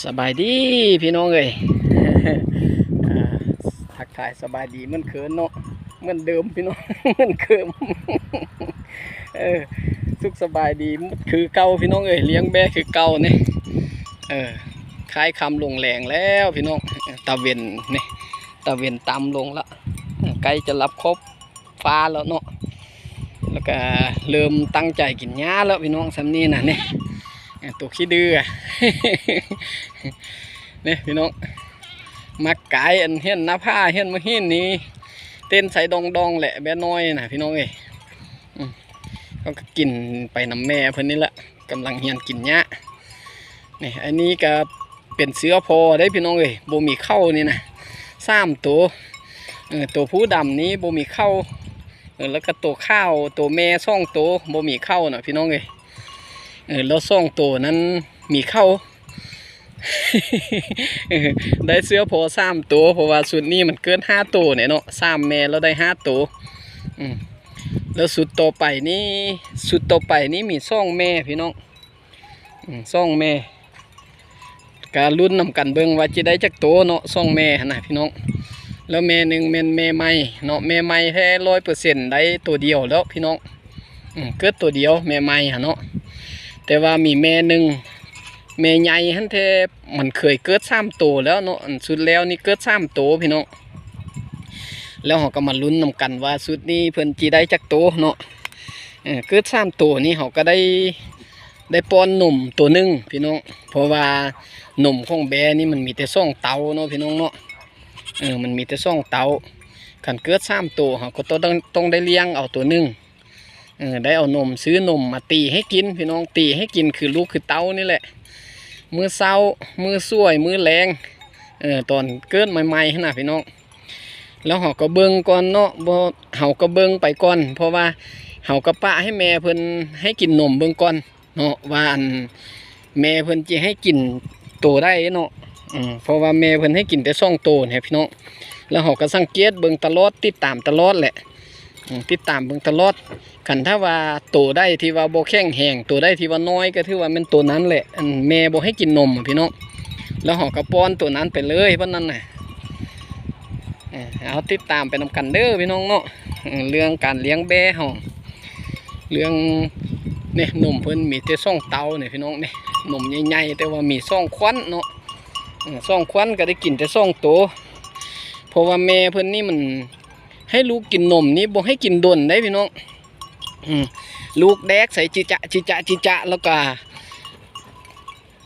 ສະບາຍດີພີ່ນ້ອງເອີຍ ອ່າ ທັກທາຍສະບາຍດີເໝືອນເຄີມເນາະ ເໝືອນເດີມພີ່ນ້ອງ ເໝືອນເຄີມ ເອີ ສຸກສະບາຍດີຄືເກົ່າພີ່ນ້ອງເອີຍ ລ້ຽງແບ້ຄືເກົ່ານີ້ ເອີ ຄ້າຍຄ່ຳລົງແລງແລ້ວພີ່ນ້ອງ ຕາເວັນນີ້ ຕາເວັນຕ່ຳລົງລະ ໃກ້ຈະລັບຂອບ ຟ້າແລ້ວເນາະ ແລ້ວກະເລີ່ມຕັ້ງໃຈກິນຫຍ້າແລ້ວພີ່ນ້ອງ ຊ່ຳນີ້ນະນີ້ ໂຕຂີ້ດື້ ນີ້ພີ່ນ້ອງ ມັກກາຍອັນເຮັດໜ້າຜາເຮັດມະຫີນນີ້ ເຕັ້ນໃສ່ດອງໆແຫຼະ ແບ້ນ້ອຍນະພີ່ນ້ອງເອີຍ ອືມ ເຂົາກະກິນໄປນຳແມ່ເພິ່ນນີ້ແຫຼະ ກຳລັງຮຽນກິນຫຍ້າ ນີ້ ອັນນີ້ກະເປັນເສືອພໍ່ເດ້ພີ່ນ້ອງເອີຍ ບໍ່ມີເຂົ້ານີ້ນະ ສາມໂຕ ເອີ ໂຕຜູ້ດຳນີ້ບໍ່ມີເຂົ້າ ເອີ ແລ້ວກະໂຕຂາວ ໂຕແມ່ສອງໂຕບໍ່ມີເຂົ້ານະພີ່ນ້ອງເອີຍ ເອີ ແລ້ວສອງໂຕນັ້ນມີເຂົ້າ ເອີ ໄດ້ເສືອພໍ່ສາມໂຕ ເພາະວ່າຊຸດນີ້ມັນເກີດຫ້າໂຕແນ່ເນາະ ສາມແມ່ແລ້ວໄດ້ຫ້າໂຕ ອືມ ແລ້ວຊຸດຕໍ່ໄປນີ້ ຊຸດຕໍ່ໄປນີ້ມີສອງແມ່ພີ່ນ້ອງ ອືມ ສອງແມ່ ກະລຸ້ນນຳກັນເບິ່ງວ່າຈະໄດ້ຈັກໂຕເນາະ ສອງແມ່ຫັ້ນນະພີ່ນ້ອງ ແລ້ວແມ່ໜຶ່ງແມ່ນແມ່ໃໝ່ເນາະ ແມ່ໃໝ່ແທ້ຮ້ອຍເປີເຊັນ ໄດ້ໂຕດຽວແລ້ວພີ່ນ້ອງ ອືມ ເກີດໂຕດຽວແມ່ໃໝ່ຫັ້ນເນາະ ແຕ່ວ່າມີແມ່ໜຶ່ງ ແມ່ໃຫຍ່ຫັ້ນແທ້ມັນເຄີຍເກີດສາມໂຕແລ້ວເນາະ ອັນຊຸດແລ້ວນີ້ເກີດສາມໂຕພີ່ນ້ອງ ແລ້ວເຮົາກະມາລຸ້ນນຳກັນວ່າຊຸດນີ້ເພິ່ນຈະໄດ້ຈັກໂຕເນາະ ເອີ ເກີດສາມໂຕນີ້ເຮົາກະໄດ້ ໄດ້ປ້ອນນົມໂຕໜຶ່ງພີ່ນ້ອງ ເພາະວ່ານົມຂອງແບ້ນີ້ມັນມີແຕ່ສອງເຕົ້າເນາະພີ່ນ້ອງເນາະ ເອີ ມັນມີແຕ່ສອງເຕົ້າ ຄັນເກີດສາມໂຕເຮົາກະຕ້ອງ ຕ້ອງໄດ້ລ້ຽງເອົາໂຕໜຶ່ງ ເອີ ໄດ້ເອົານົມ ຊື້ນົມມາຕີໃຫ້ກິນພີ່ນ້ອງ ຕີໃຫ້ກິນຄືລູກຄືເຕົ້ານີ້ແຫຼະ ມື້ເຊົ້າ ມື້ສວຍ ມື້ແລງ ເອີ ຕອນເກີດໃໝ່ໆຫັ້ນນະພີ່ນ້ອງ ແລ້ວເຮົາກະເບິ່ງກ່ອນເນາະ ບໍ່ ເຮົາກະເບິ່ງໄປກ່ອນ ເພາະວ່າເຮົາກະປະໃຫ້ແມ່ເພິ່ນໃຫ້ກິນນົມເບິ່ງກ່ອນເນາະ ວ່າອັນ ແມ່ເພິ່ນຈະໃຫ້ກິນໂຕໃດເນາະ ເອີ ເພາະວ່າແມ່ເພິ່ນໃຫ້ກິນແຕ່ສອງໂຕນີ້ພີ່ນ້ອງ ແລ້ວເຮົາກະສັງເກດເບິ່ງຕະຫຼອດ ຕິດຕາມຕະຫຼອດແຫຼະ ເອີ ຕິດຕາມເບິ່ງຕະຫຼອດ ຄັນຖ້າວ່າໂຕໃດທີ່ວ່າບໍ່ແຂງແຮງ ໂຕໃດທີ່ວ່ານ້ອຍ ກະຖືວ່າແມ່ນໂຕນັ້ນແຫຼະ ອັນແມ່ບໍ່ໃຫ້ກິນນົມພີ່ນ້ອງ ແລ້ວເຮົາກະປ້ອນໂຕນັ້ນໄປເລີຍ ບັດນັ້ນນະ ເອີ ເຮົາຕິດຕາມໄປນຳກັນເດີພີ່ນ້ອງເນາະ ເອີ ເລື່ອງການລ້ຽງແບ້ເຮົາ ເລື່ອງ ນີ້ ນົມເພິ່ນມີແຕ່ສອງເຕົ້ານີ້ພີ່ນ້ອງ ນີ້ ນົມໃຫຍ່ໆ ແຕ່ວ່າມີສອງຂວັນເນາະ ເອີ ສອງຂວັນກະໄດ້ກິນແຕ່ສອງໂຕ ເພາະວ່າແມ່ເພິ່ນນີ້ມັນ ໃຫ້ລູກກິນນົມນີ້ບໍ່ໃຫ້ກິນດົນເດ້ພີ່ນ້ອງ ອືມ ລູກແດກໃສ່ຈິຈະ ຈິຈະ ຈິຈະ ແລ້ວກະ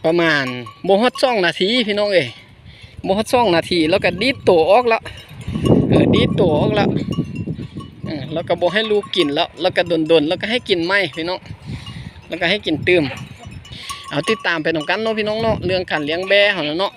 ປະມານບໍ່ຮອດສອງນາທີພີ່ນ້ອງເອີຍ ບໍ່ຮອດສອງນາທີ ແລ້ວກະດີດໂຕອອກແລ້ວ ເອີ ດີດໂຕອອກແລ້ວ ເອີ ແລ້ວກະບໍ່ໃຫ້ລູກກິນແລ້ວ ແລ້ວກະດົນໆ ແລ້ວກະໃຫ້ກິນໃໝ່ພີ່ນ້ອງ ແລ້ວກະໃຫ້ກິນຕື່ມ ເອົາ ຕິດຕາມໄປນຳກັນເນາະພີ່ນ້ອງເນາະ ເລື່ອງການລ້ຽງແບ້ເຮົານະເນາະ